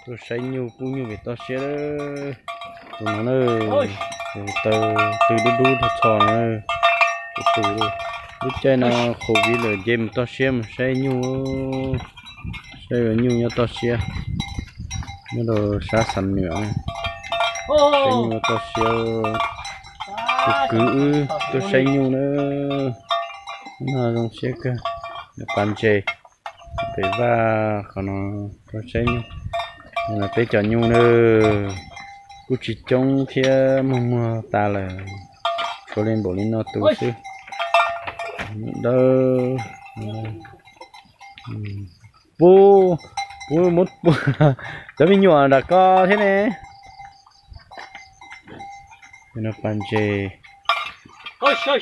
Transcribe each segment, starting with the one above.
Tuaj saib nyuj, pub nyuj pem toj siab. Tus no na, tus taw tw dub dub tho tho no, tus tus lub caij no covid lawm ces mus toj siab mus saib nyuj, saib nyuj nyob toj siab, nyob rau sab Xam Nuam, saib nyuj nyob toj siab. Tus kwv wb tuaj saib nyuj na, no zoo siab kawg, nws pas ntses pem vaj qhov no, tuaj saib nyuj. Peb cov nyuj na, kuj tsis coob thiab, muag muag tas lawm, tshuav li npaum li no tus xwb. Dawb, pub, pub muab, cov me nyuam nram ko thiab ne. No pas ntses tuaj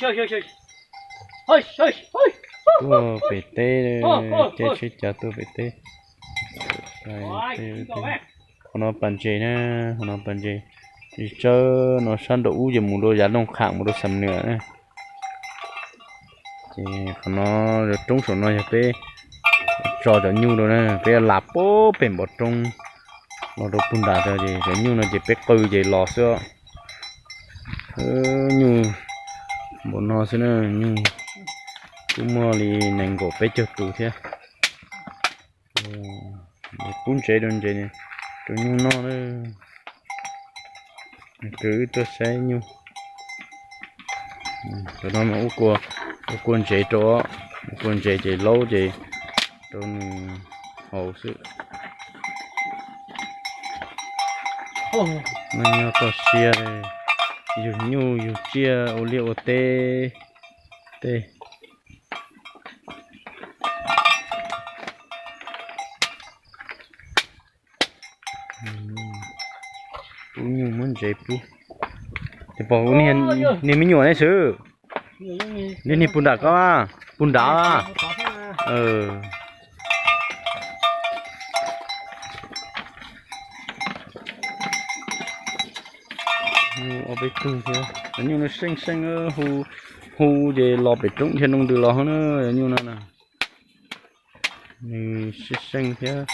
pem teb, caij tsheb cav tuaj pem teb. Qhov no pas ntses na, qhov no pas ntses, tsawb no sab nraum ub ces mus rau yav Looj Kham mus rau Xam Nuam na. Ces qhov no, roob saum no yog peb tso cov nyuj rau na, peb lam pub pem npov roob los rau puag nram tas ces cov nyuj no ces peb qw ces los xwb. Nyuj npaum no xwb na, nyuj kuj muaj li nees nkaum peb caug tus thiab. Pub ntsev rau ntsev, rau nyuj noj na. Kwv wb tuaj saib nyuj. Cov no ua kua ntsev rau, ua kua ntsev ces laub ces rau nws haus xwb. Noj nyob toj siab, yug nyuj yug tsiaj ua liaj ua teb tej. Pub nyuj muab ntsev pub. Tes pom niag me nyuam ne xwb. Niag niag puag nram ko, puag nrad. Ob peb tug thiab. Cov nyuj no seej seej, hu ces los pem roob dhia noo ntws los na, cov nyuj no na. Nws seej seej thiab,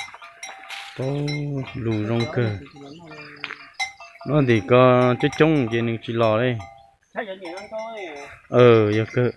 paub lus zoo kawg. Nyob tim ko coob coob ces nws tsis los li. Yog kawg.